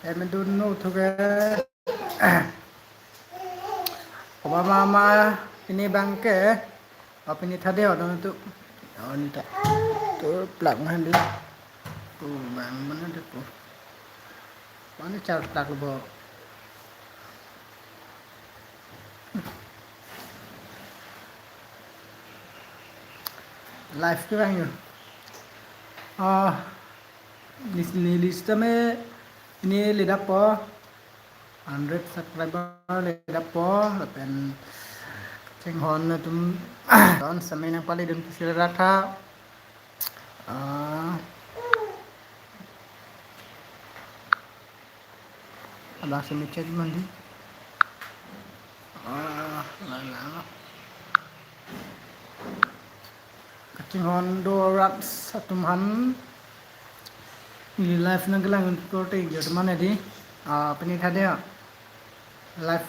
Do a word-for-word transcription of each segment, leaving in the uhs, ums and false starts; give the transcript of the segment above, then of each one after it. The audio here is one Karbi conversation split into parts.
Em dun no thu ke. Koba mama pini abang ke. Oh, pini thade ho dong tu. Oh, ni ta. Tu plak mandi. Tu bang mana de po. Mana char plak bo. Live ke bang yo. Ah, lis-, neli sitame pini le dappo. Hundred subscriber le dappo. Lapen chinghon atum don sitame nangpali dun pusi rat tha. Ah. Abang sitame chat mandi. Ah, la, la. Kachinghon do rat atum aphan. Neli live nangkelang korte jo teman di. Ah, pini thade ya. Live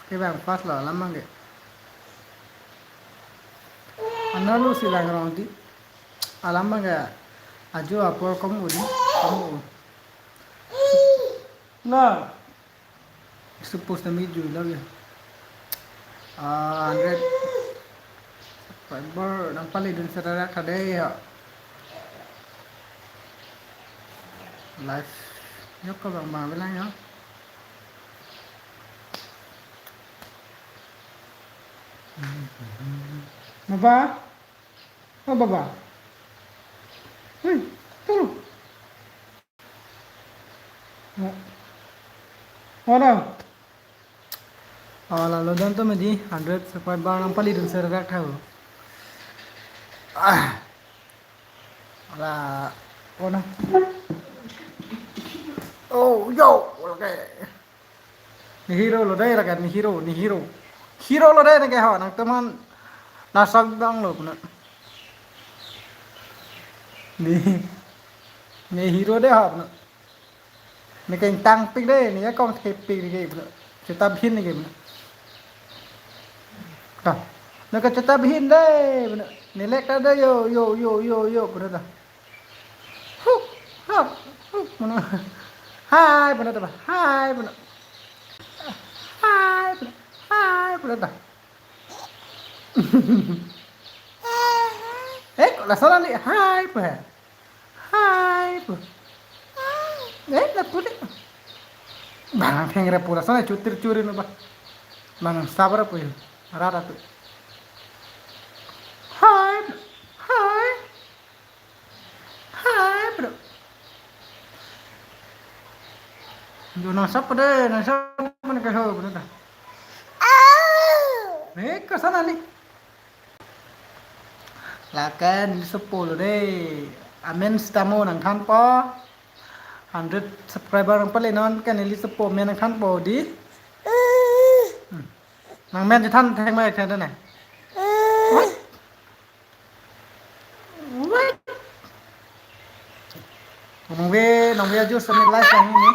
ke bang first lo alam abang ke. Ana lo si lang rong di. Alam abang ke. Ajo apor kom uri. Kom uri. Na. Suppose na mi ju lagi. Ah, hundred subscriber nangpali dun sara rat tha dei ya. Live. Yok ke bang bang bilang ya. Baba. Oh, baba. Hei, tunggu. Oh. Mana? Oh, lalo don tame di hundred subscriber nangpali dun sara rat tha. Ah. Ala, oh, na. Oh, yo, okay. Ne hero lo dei, lakan ne hero, ne hero. Hero lo dei, ne ke ho, nangtum aphan lason dong lo puna. Ne, ne hero dei ho puna. Ne ke tangpik dei, ne ya kong thepik ne ke puna. Chota Bheem ne ke puna. Ta. Ne ke Chota Bheem dei puna. Ne lek ta dei yo, yo, yo, yo, yo puna ta. Hu, ha, hu, puna. Hai, puna ta. Hai, puna. Hai, puna. Hai, puna ta. Eh, kok lason ali. Hai, puna. Hai, puna. Eh, la puli. Bang theng re pura sana chutir churi no ba. Bang sabar apa ya? Rara tu. Hai, hai. Hai, bro. Jo nang sap dei, nang sap mana ke ho, bro ta. Eh, ke sana ni. Lakan sepuluh dei. Amen sitame nangthanpo. Hundred subscriber nangpali non ke neli sepuluh amen nangthanpo di. Hmm. Nang amen chethan thek mai thek na. What? What? Nangve, nangve ajo sitame live lang ni.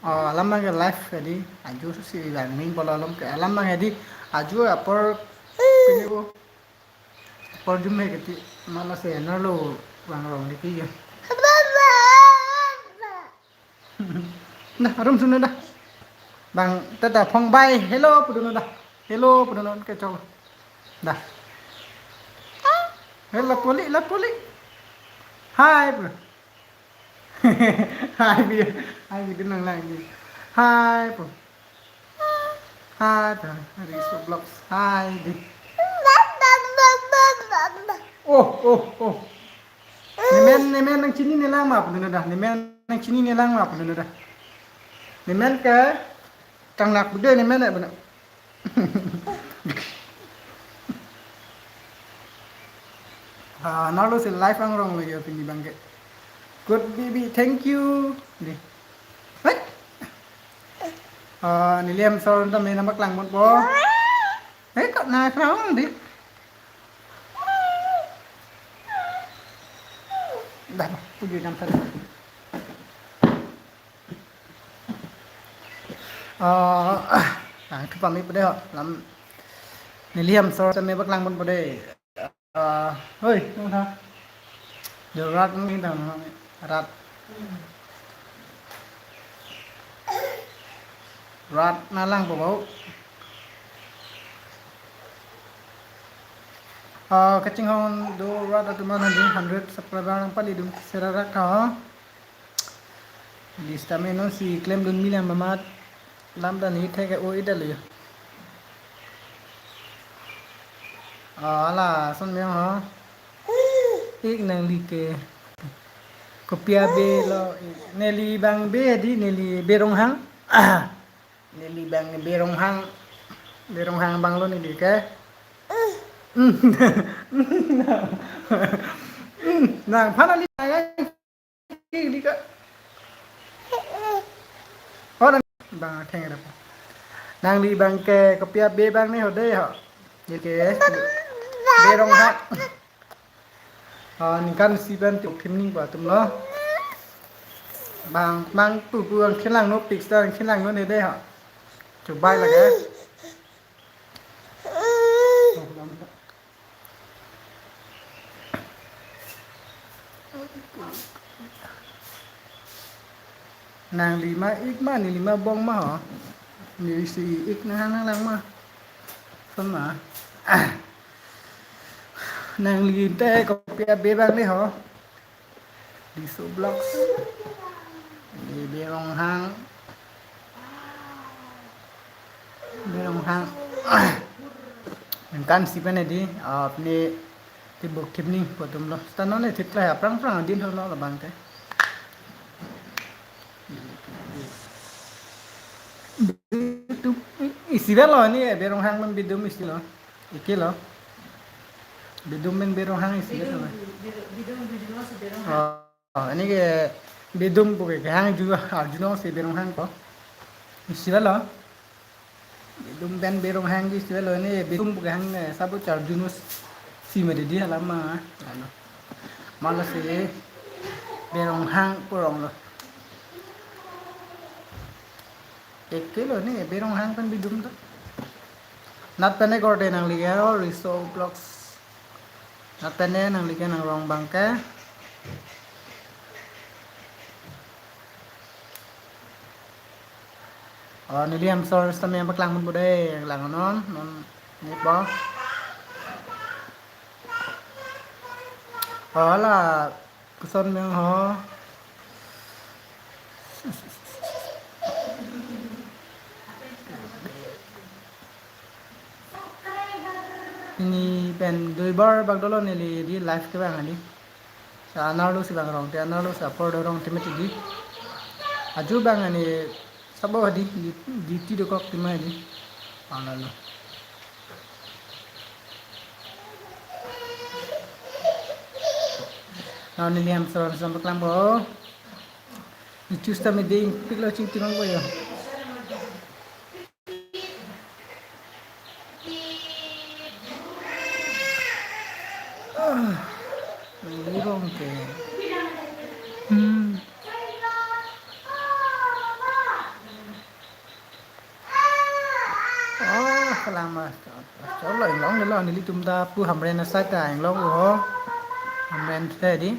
Oh, alam abang ke live ya di. Ajo si lang ning bola alam ke. Alam abang ya di. Ajo apor pini ko. Apor jum ke ti. Mala se na lo bang rong di ki ya. Dah, arum sunu dah. Bang, tata phong bai. Hello, pudun dah. Hello, pudun ke chok. Dah. Hello, puli, la puli. Hai, pu. Hai, pu. Hai, pu, nang lang ni. Hai, pu. Hai, pu. Hari su vlogs. Hai, di. Oh, oh, oh. Nemen, nemen nangchini nelang ma punu dah. Nemen nangchini nelang ma punu dah. Nemen ke kangnak bude nemen ya benar. Ah, nalo si live angrong lagi pini abang ke. Good baby, thank you. Di. Hai. Ah, neli hem sor ta me nangpaklang ponpo. Eh, kok na krong di. Dah, dah, puji jam sana. Ah, ah, nangthu pamit po dei ho. Lam neli hem sor ta me paklang ponpo dei. Ah, hoi, nung tha. Jo rat nung tha, rat. Rat nanglang po bau. Ah, kachinghon do rat atum an handi hundred subscriber nangpalidun serarak tha ho. Distame non si klemdun milang mamat lam dan hi thek o idal yo. Ah, ala son meng ho. Ik nangli ke kopi abe lo, neli bang be di, neli Be Ronghang. Neli bang Be Ronghang. Be Ronghang bang lo neli ke. Nang phan ali nang di ka. Oh, nang bang theng ada. Nangli bang ke kopi abe bang ni ho de ho. Neli ke Be Ronghang. Ah, ningkan isi pen ti thim ning ba atum lo. Bang mang pu pu ang khelang no pik sa, ang khelang no ne de ha. Chubai lage. Nangli ma ik ma, neli ma bong ma ho. Neli si ik nang nanglang ma. Son ma. Nangli te kopi abe bang ni ho. Diso Vlogs. Ni Be Ronghang. Be Ronghang. Ningkan isi pen di, apni tibuk thip ning po atum lo. Seta non ne thip kla aphrang phrang din ho lo labang te. Bidum isi lo ni, Be Ronghang pen bidum isi lo. Eke lo. Bidum pen Be Ronghang isi lo. Bidum, bidum, bidum, bidum, bidum. Oh, oh, ini ke bidum pu ke kehang ju arjunon si Be Ronghang ko. Isi lo. Bidum pen Be Ronghang isi lo, ini bidum pu kehang, eh, sabu arjunon si mede di alam ma. Ano. Mala si Be Ronghang pu rong lo. Eke lo ni, Be Ronghang pen bidum to. Nat pen ne kor de nangli ke, oh, Riso Vlogs. Nat pen ne nangli ke nangrong bang ke. Oh, neli amsor seta meng paklang mun bude, lang non, non, ni po. Oh, la, koson meng ho. Ini pen duibar bak dolo neli di live kevang ani. Sa anerlo si bang rong te, anerlo si apor do rong te mati di. Aju bang ani sabo di, di, di ti dokok ti ma di. Anerlo. Now neli amsor amsor paklang po. Ni chus ta mede ingpik lo chingtimang po yo. Ah, lirong ke. Hmm. Oh, kalang mas. Cholo inglong nelo nelitum ta pu Hamren asai ta inglong ho. Hamren te di.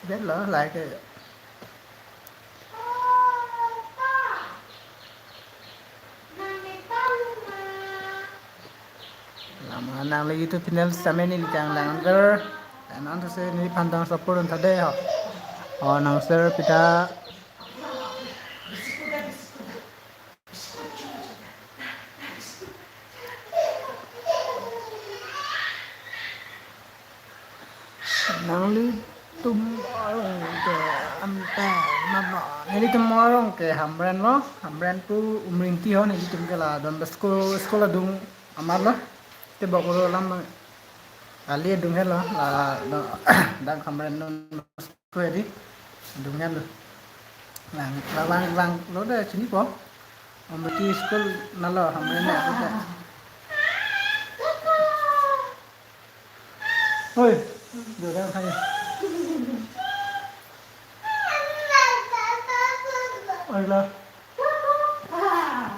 Sibet lo, like. Lama nangli YouTube channel same neli chang lang anchor. Anchor si neliphan ta support un tha de ho. Oh, nang share pita. Nanglitum arong ke ampe mama. Nelitum arong ke Hamren lo, Hamren pu Umrengti ho, nelitum ke la Don Bosco school adung amat lo. Te bokoro lam ali adung helo, la do, dak Hamren Don Bosco edi. Adung helo. Lang, lang, lang, lang, lo de chini po. Umrengti school nalo Hamren na. Oi, dodang hai. Oi la.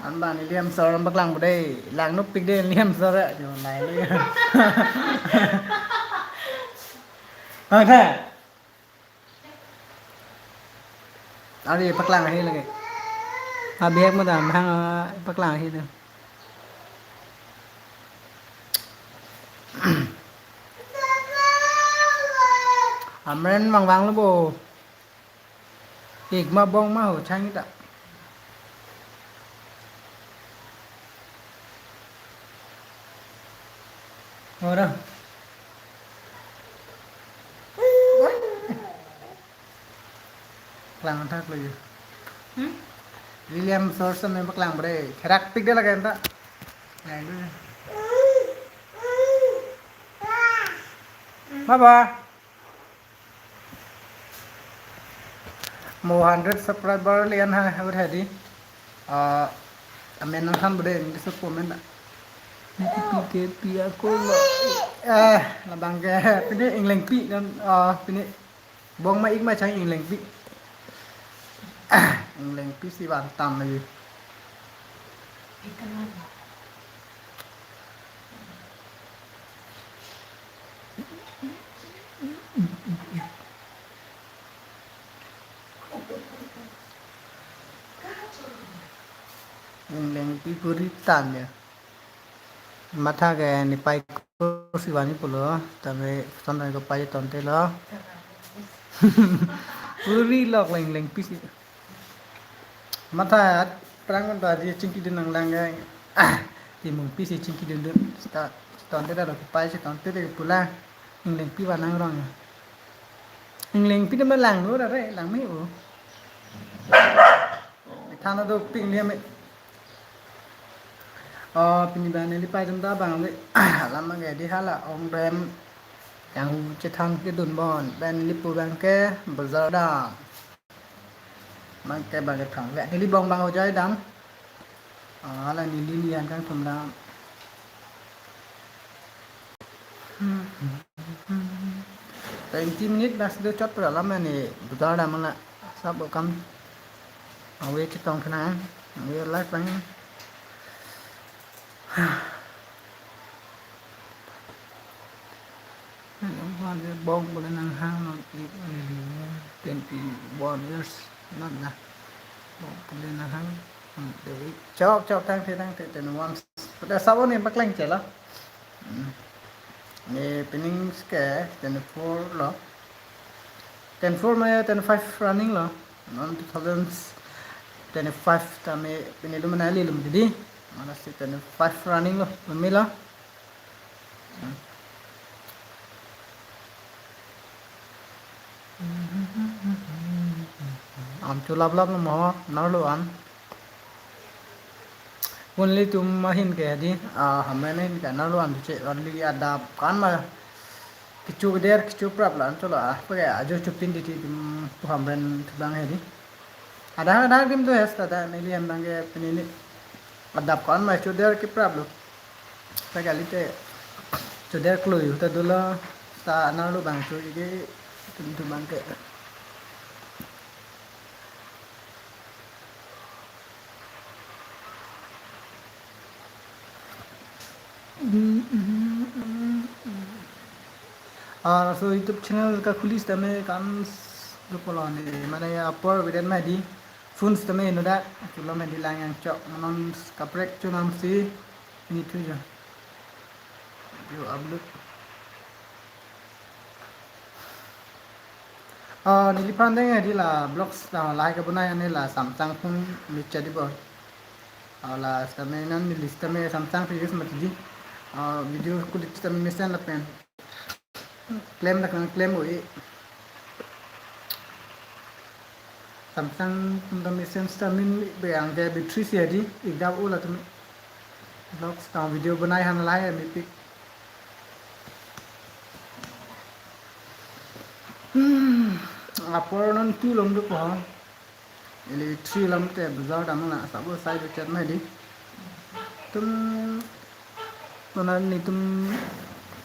Anban neli amsor paklang bude, lang nupik de neli amsor ya. Jo nai le. Ang tha. Ari paklang ahi lagi. Abihek mo dam hang, ah, paklang ahi tu. Amren mangvang lo bo. Ik ma bong ma ho chang ta. Ora. Klang thak lo yu. Hmm? William Sorson ne paklang bre. Therak pik de lagi anta. Lang de. Baba. Mo hundred subscriber lian ha ha hadi. Ah, amen nang han bre ni so comment na. P K P ako lo. Eh, labang ke pini Englengpi dan, ah, pini bong ma ik ma chang Englengpi. Englengpi si van tam lagi. Englengpi puri tan ya. Matha ke ne pai ko si vani pulo, tame son ko pai tonte lo. Puri lok Englengpi si. Matha prang to aji chingki dun nang lang ke. Timungpi si chingki dun dun. Sta tonte lo pai si tonte de pula. Englengpi vanang rong. Englengpi de ma lang lo ra re, lang me o. Thana do ping liam e. Oh, pini bang neli pai dam ta bang le. Alam ke di hala ong rem. Yang hu chethan kedun bon. Bang neli pu bang ke bazar dam. Bang ke bang ke thang. Bang neli bong bang ho jai dam. Ah, hala neli lian kangthum dam. Twenty minute bas do chot pra lam ani bazar dam la sab kam. Awe chetong kena, awe live bang. Bong pule nang hang non i twenty one years non na. Bong pule nang hang. Hmm, de chok chok tangte tangte twenty one. Pada sabo ni paklang chela. Hmm. Ne pining ke twenty four lo. Twenty four ma twenty five running lo. Non two thousand twenty five tame pini lum na li lum didi. Mana si twenty five running lo. Lumi lo. Hmm. Am chu lap lap lo mo, nar lo an. Only tum ahin ke di, ah, Hamren ahin ke nar lo an che, only adap kan ma. Kecho keder, kecho prap lo an cholo, ah, pake ajo chupin di ti tum pu Hamren thu bang he di. Ada ada dim tu hes ada neli hem bang ke pini ni. Adap kan ma choder keprap lo. Pake ali te choder klui ta dolo ta nar lo bang cho ike tum thu bang ke. Ah, so YouTube channel ka khuli sitame kan s-, do polo ne, mane apor video ma di, phones tame ino da, chulo ma di lang yang chok, manon kaprek chunam si, ni thu jo. Yo upload. Ah, neliphan deng hadi la vlogs ta lahai kabonai ane la Samsung phone mi chadi bo. Ah, la sitame non neli sitame Samsung phi use mati di. Ah, video kulit sitame mesen lapen. Klem dak nang klem oi. Samsung phone ta mesen sitame be ang ke battery si hadi, ik dap o la tumi. Vlogs ta video bonai han lahai mepik. Hmm, apor non two lom do po. Ili three lom te bazar dam na sabo sai do chat ma di. Tum, tona netum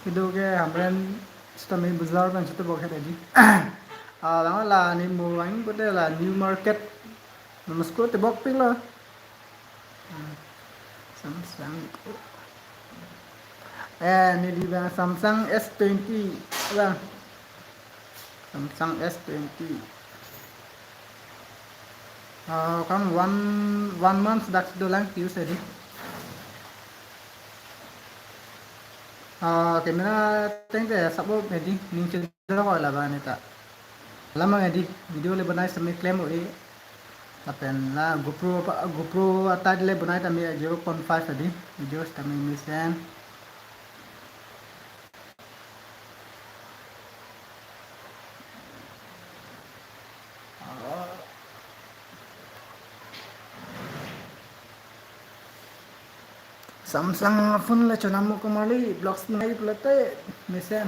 ido ke Hamren sitame bazar bang sita bok hedi. Ah, lang la ne mo wang ko de la New Market. Namasko te bok pik lo. Samsung. Eh, neli bang Samsung S twenty bang. Samsung S twenty. Ah, kan one, one month dak dolang use hedi. Ah, camera ateng te sabo hedi ning chedok ko la ba ne ta. Lamang hedi video le bonai sami klem o e. Lapen la GoPro pa, GoPro atai le bonai tame zero point five hedi. Video tame mesen. Samsung phone le chonam mo kumali vlogs nai plate mesen.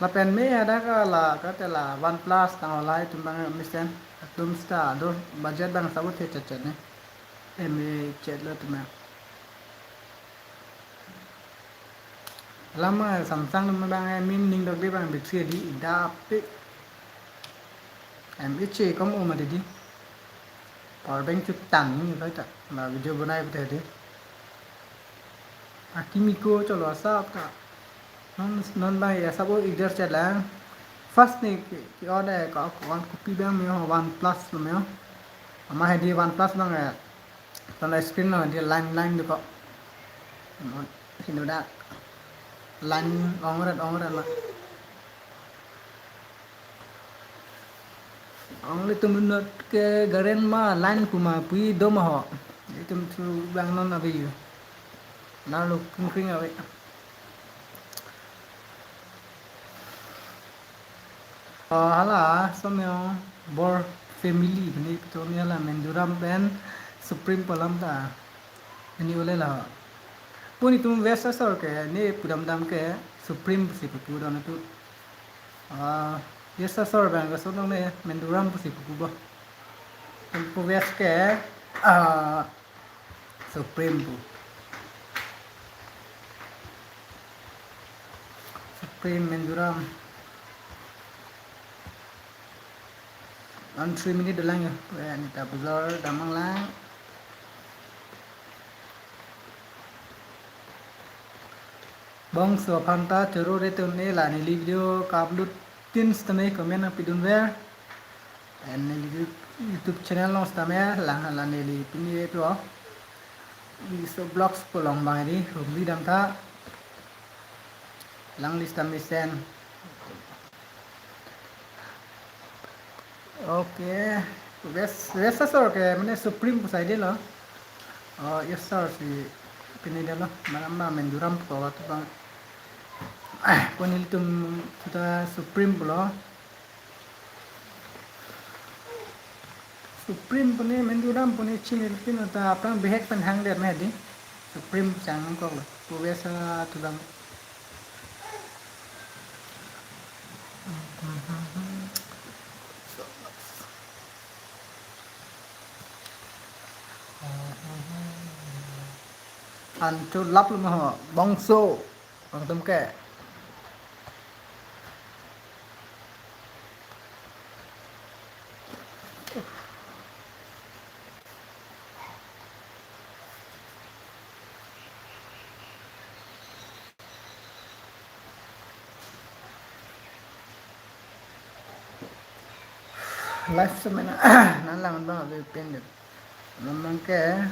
Lapen me ada ka la ka te la OnePlus tang olai tum bang mesen. Atum sta do budget bang sabut he chat chat ne. Eme chat lo tum. Lama Samsung lama bang, eh, min ning dok de bang battery di idap pe. Em iche kom o ma di. Power bank chu tang ni bai ta. Na video bonai bete di. Akimi ko cholo asap ta. Non, non bang ya sabo ider chelang. First ni ki, ki order ka ko an kopi bang me ho OnePlus lo me ho. Ama hedi OnePlus bang ya. Tangte screen lo dia line line do ko. Hino dak. Line ongret ongret ma. Only tum not ke garen ma line kuma pui do ma ho. Itum thu bang non ave yu. Na lo kring kring ave. Ah, hala, someo, Bor family, ini putoni hala, Menduram pen Supreme pu alam ta. Ini ule la. Puni tum West Asor ke, ini pudam dam ke, Supreme pusi pupu don itu. Ah, West Asor bang ke sodong ne, Menduram pusi pupu bo. Tum pu West ke, ah, Supreme pu. Supreme Menduram. One three minute lang ya. Weh, anita buzor damang lang. Bongso aphan ta choro re tun ne la neli video ka-upload tin sitame comment nangpidun ver. And neli YouTube channel along sitame lang hala neli pini pro. Iso vlogs pu along bang di humri dam ta. Lang list ta mesen. Okay. West, West Asor ke mane Supreme pu side lo. Oh, East Asor si pini de lo. Mana ma Menduram ko tu bang. Ah, puni tum sudah Supreme pulo. Supreme puni Menduram puni chini pin ta aphrang bihek pen hang der me di. Supreme sang kok lo. Pu West Asor tu bang. An tu lap lo mo bongso. Bang tum ke. Live semena nan lang bang ave pen de. Namang ke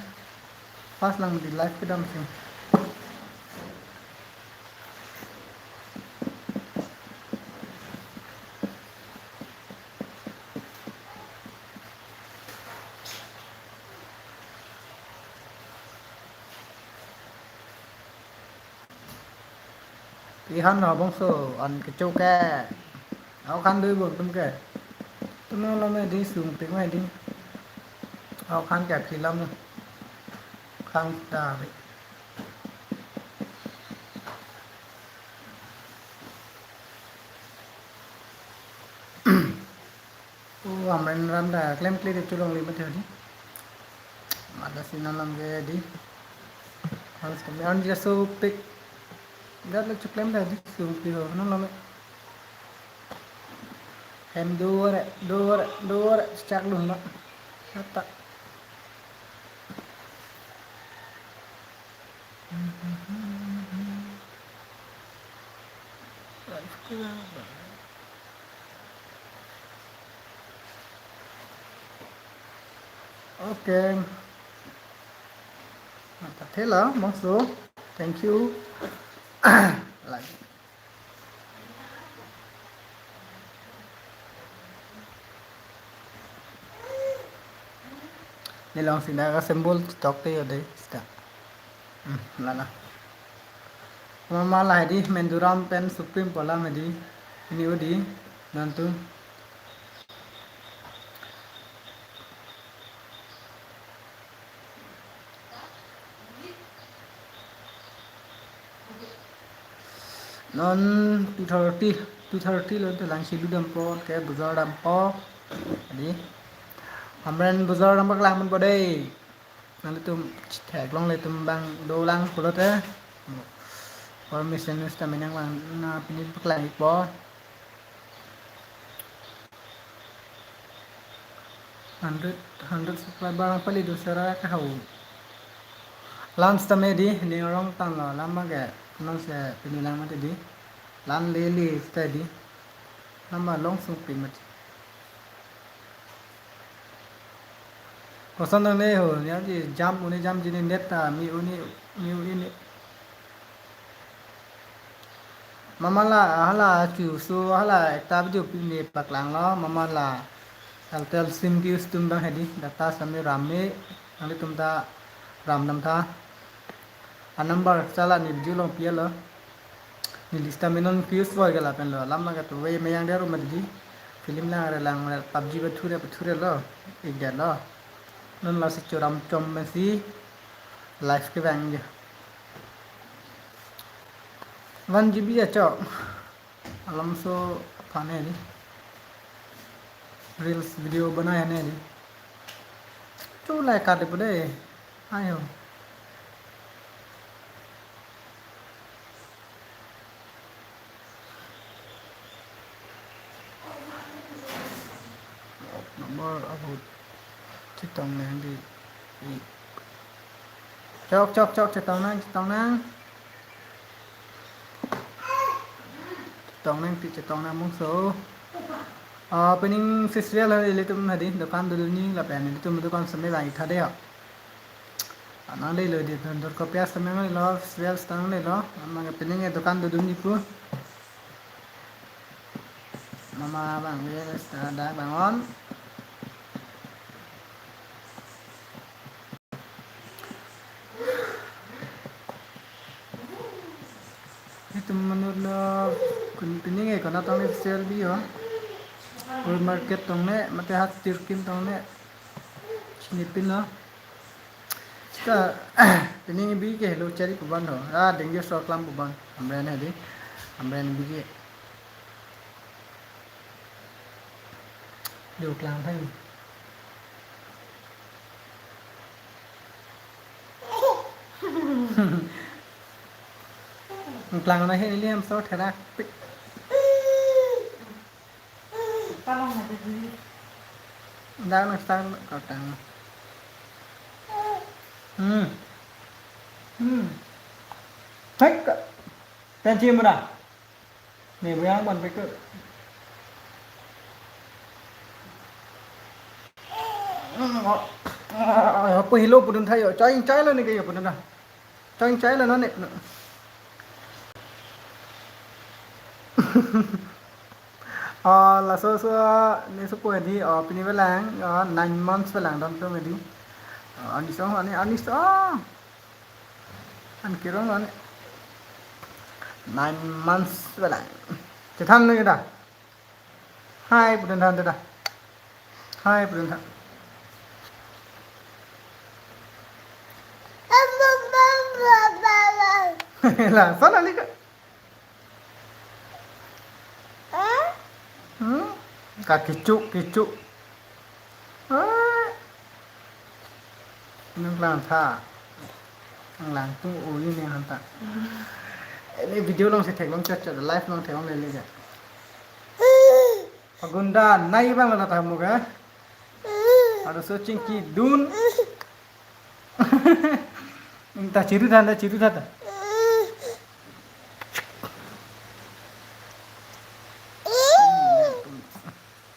pas lang di live kedam sih. Ihan no bongso an kecho ke. Au khan dui bor tum ke. Tum lo me di sung pik me di. Au khan ke film. Khan ta. O amren ram ta klem kle de chulong le mate di. Mata sinan lam ke di. Hans kami an dia so pik. Gat le chuklem ta di so pik ho non lam. Hem dore dore dore chak lun ma. Kata. Okay. Mata thela, mongso. Thank you. Like. Nilong sida ka symbol TikTok te yo de sida. Hmm, lana. Mama la hedi Menduram pen Supreme polam hedi. Ini udi nantu. Non two thirty, two thirty lo, te lang silu dampo, ke bujor dampo. Hedi. Hamren bujor dampo, kelang pon po dei. Nanglitum theklongle, ilitum bang dolang pulote. Permission sita menang lang, na pini paklang ikpo. Hundred, hundred subscriber ang pali do sera ka hau. Lan sita me di, ning rong tan lo, lama ke, non se pini lang mati di. Lan lele sita di. Lama long sung pin mati. Koson nangne ho, ya ji jam uni jam jini net ta, mi uni, mi uni. Mama la, hala, chu, so, hala, ekta video pini paklang lo, mama la, Airtel sim ke-use atum bang hedi, data sami ram me, nanglitum ta, ram dam tha. A number, chala ni video long pi lo. Ni lista me non ke-use voi ke lapen lo, lama ke tu ve meyang dero mati di, film lang re lang re, PUBG pathure pathure lo, ik det lo. Non lasi choram chom mesi, live kevang je. One G B achok. Alam so aphan hedi. Reels video banai hedi. Chu lai kat de pede. Ayo. Number abu chetong nang di. Chok, chok, chok, chetong nang, chetong nang. Chetong nang, ti chetong nang mongso. Ah, pening festival hari ilitum hedi, dokan dodunji lapen ilitum dokan seme bang ik tha dei ho. Anang dei lo di, dur kopi as seme lo, festival stang dei lo, ama ke pening e dokan dodunji pu. Mama bang, yes, ada bang on. Itum manut lo kun pening e kona tong sel bi ho. Ur market tong ne, mate hat tirkin tong ne. Sini pin lo. Ka, pening bi ke hello chari puban ho. Ah, dengue so klam puban. Amren hedi. Amren bi ke. Duklang thang. Klang na he ni liam so therak pik. Kalong na di. Dak na stang ka tang. Hmm. Hmm. Thek. Pen chi mura. Ni buyang ban pik. Hmm. Apo hilo pudun thayo. Chai chai lo ni ke yo pudun na. Chang chai lo non ne. Ah, laso so ni so po di, ah, pini velang, ah, nine months velang dam tum di. Ah, ani song ani, ani song. An kirong ani. Nine months velang. Chethan lo kita. Hai, pudun than, than. Hai, pudun than. La, sana lika. Hmm? Ka kichu, kichu. Ah. Nang lang tha. Nang lang tu uli ni hanta. Ini video long si theklong chat chat, live long theklong lele ja. Pagunda nai bang la ta mo ga. Ada searching ki dun. Ta chiru than, ta chiru than.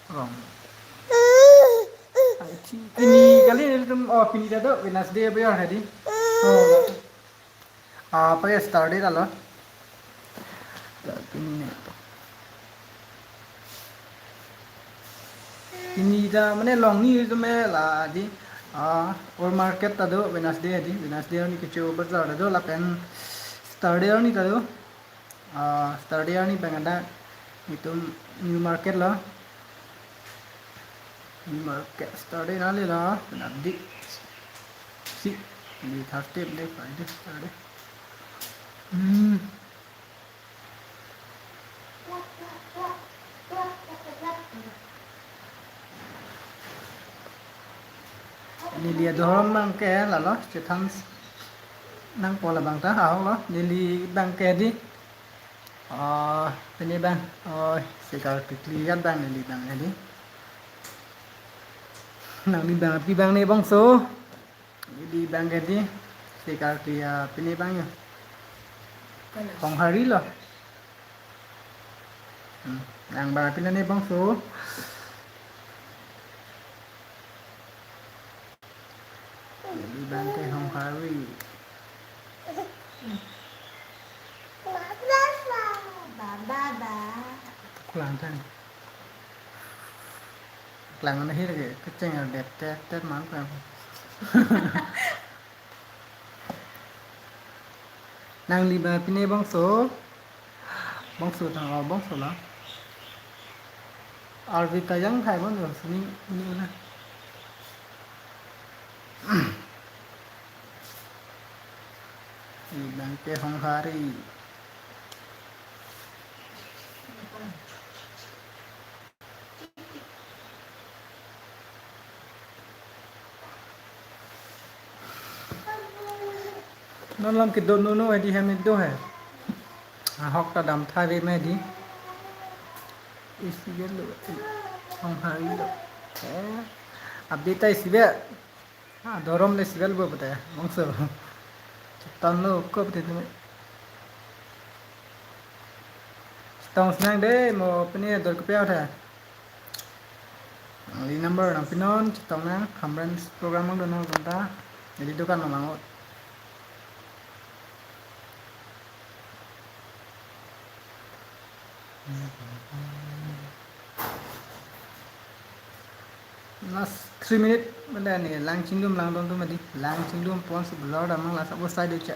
Rong. Pini kali nelitum, oh, pini ta do, Wednesday abe hedi. Oh. Ah, pake Saturday ta lo. Pini. Pini ta mane longni nelitum la di. Ah, old market ta do, Wednesday hedi. Wednesday arni kecho bazar ta do, lapen Saturday arni ta do. Ah, Saturday arni abang ada nelitum new market lo. New market Saturday nangli lo, penap di. Si, di Thursday, Friday, Friday, Saturday. Hmm. Neli adhorom abangke lalo, chethan nangpo labang ta, ahok lo, neli abangke di. Oh, pini abang, oh, sikar kekli abang neli abang hedi. Nangli abang, pi abang ne bangso. Neli abangke di, sikar kekli, ah, pini abang yo. Honghari lo. Hmm, nang abang pi ne bangso. Neli abangke Honghari. Ba, ba, ba. Kelang tang. Kelang na hir ke, kecheng adet, tet, tet man pa. Nangli abang pi ne bangso. Bangso tang, oh, bangso la. Arvi kayang khai bangso, sini, ini una. Neli abangke Honghari. Non lam kedo nono hedi hem do he. Ahok ta dam tha ave ma hedi. Isi gel lo. Honghari lo. Eh. Update ta isi ve. Ah, adhorom le isi vel bo pute. Bangso. Chetong lo ko pute tumi. Chetong sinang de mo pini ador kepi aut he. Nangli number nang pinon, chetong nang, conference program nang donon ta. Neli dukan nang langot. Last three minute, mane ne lang chingdum langdun atum hedi. Lang chingdum pon si blur damang la sabo sai do che.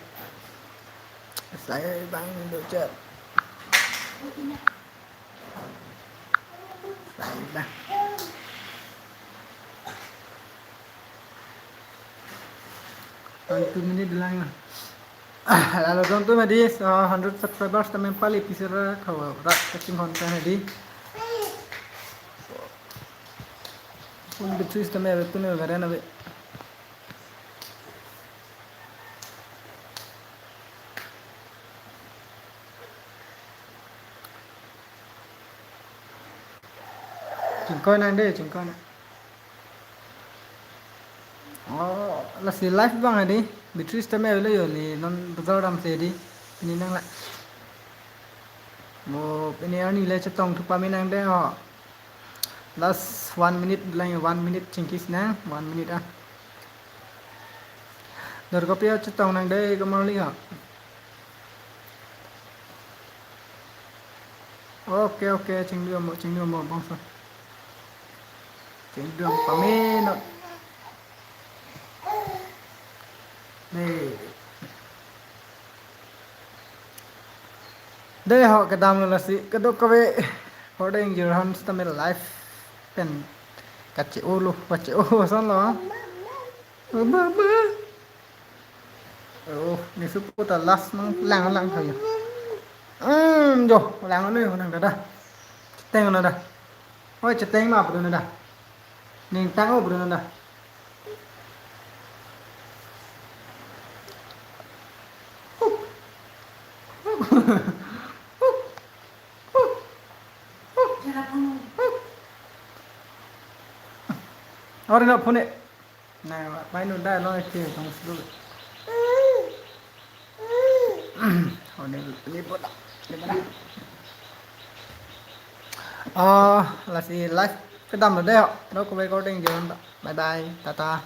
Sai bang do che. Sai bang. One two minute lang na. Ah, lalo don tu madi, so, hundred subscribers tame pali pisir ra khawa ra kaching hon kan hedi. Phone batteries tame ave tune garen ave. Chingkoi nang de, chingkoi nang. Oh, lasi live abang hedi. Batteries tame avelo yo, neli non bazar damsi hedi. Pini nang la. Mo pini arni le chetong thu pame nang de ho. Last one minute lang, one minute chingkis nang, one minute ah. Dor kopi chetong nang de ko marli ho. Okay, okay, chingdum mo, chingdum mo bangso. Chingdum pamenon. Dei. Dei ho kedam lo lasi, keduk kave. Hordeng Jirhan stamil live pen kache-o lo, kache-o ason lo. Ba, ba. Oh, neli supo ta last nang lang lang thayo. Hmm, jo, lang lo nang dada. Cheteng nang dada. Oi, cheteng ma bro nang dada. Ning tang o bro nang dada. Ori na phone. Na, mai nu dai lo ke tong slu. Oh, ni, ni bola. Ni bola. Ah, lasi live Kedam lo dei ho. Lo kove recording jalan ta. Bye bye. Tata.